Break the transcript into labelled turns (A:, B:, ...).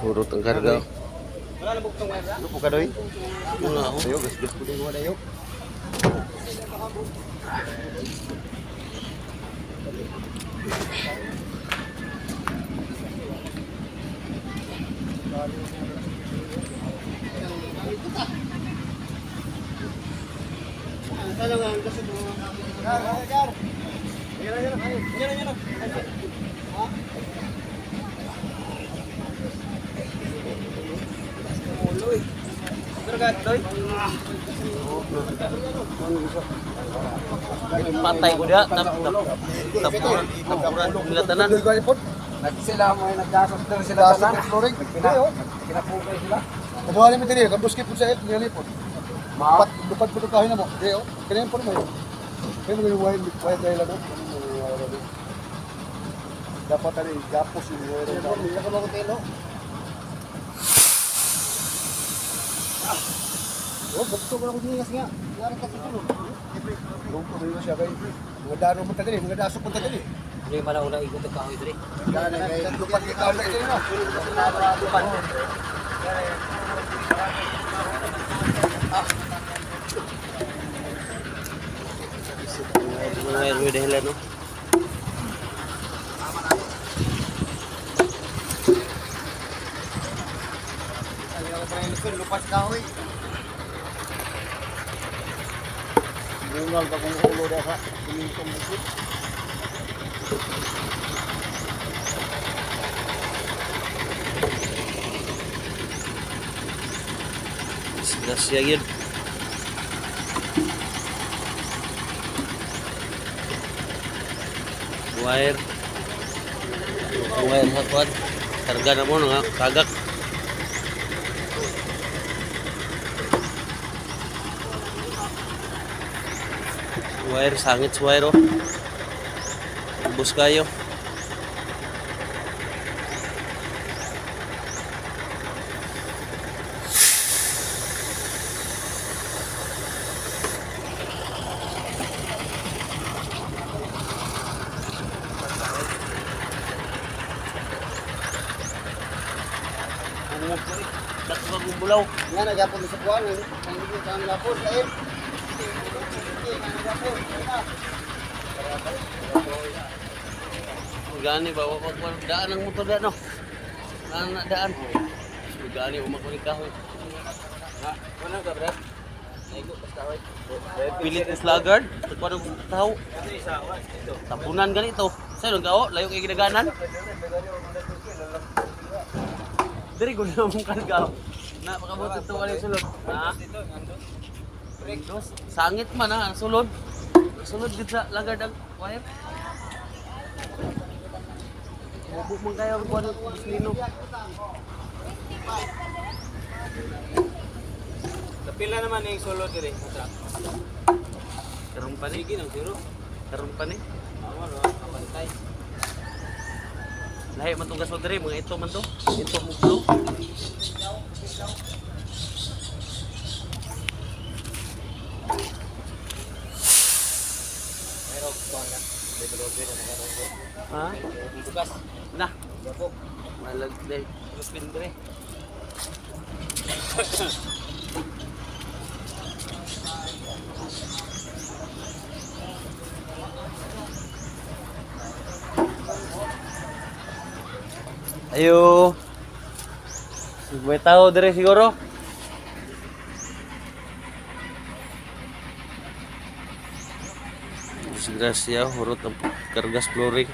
A: Hurot ang karga.
B: Ano po ka doy?
A: Wala oh.
B: Ayo, gas-gas po din wala ayo.
A: Patay ko dia tap tap. Tapuran, tapuran nila tanan.
C: Sila mo ay nagdasok daw sila
D: Dasok
C: tanan.
D: ng flooring.
C: Kinapugay sila.
D: Kabuha ni diri, kabuski po sa nilipot. Lupat, lupat po ito kahoy na mo. Di, oh. Kaya po mo. Kaya mo ganyan wire, wire dahil ano. Dapat ano, gapos yung wire.
C: Hindi ka ba telo?
D: Oh, bagto ko na kung nga.
C: Ngari ka sa tulog.
D: Lungko mo siya kay mga daro mo tagali, mga dasok mo tagali.
E: Hindi man ako naigot ang kahoy dre.
D: Lupat kay kahoy na ito na.
A: Mga wire dahil ano.
C: Lupas kahoy.
D: Bungal pa kung ulo daw sa kumintong bukid.
A: Disgrasya yun. Wire. Wire sa kwan. Karga na mo nga kagak. Wire sangit sa wire oh. Ubus kayo. Dako kang bulaw.
C: Nga nagyapon sa kuan. Ang hindi ka ang lapos eh.
A: Gani ba wa ko daan ang motor daan no. Daan na daan. Gani umakon kahoy.
E: Ha? Wala ka brad? Naigot pas kahoy.
A: Pilit ni sluggard, tagpa ng tao. Tapunan ganito. Sa nang gao, layo kay ginaganan. Diri gud na mong karga. Na pakabot ito wala sulod. Ha? Dos, sangit man ha, ang sulod. Sulod gid sa lagard ang wire. Mubo man kayo ang kuwan ng Bislino.
E: Pila naman yung solo dire sa truck.
A: Karon pa ni.
E: Sige nang zero.
A: Karon pa ni.
E: Awa ro, kapantay.
A: Lahi man tong gasol diri, mga ito man to. Ito mo blue.
E: Pero kuan na. Developer na karon.
A: Ha?
E: Bukas.
A: Na. Malag day. Lupin diri. Ayo. May tao dire siguro. Disgrasya, hurot ang kargas flooring.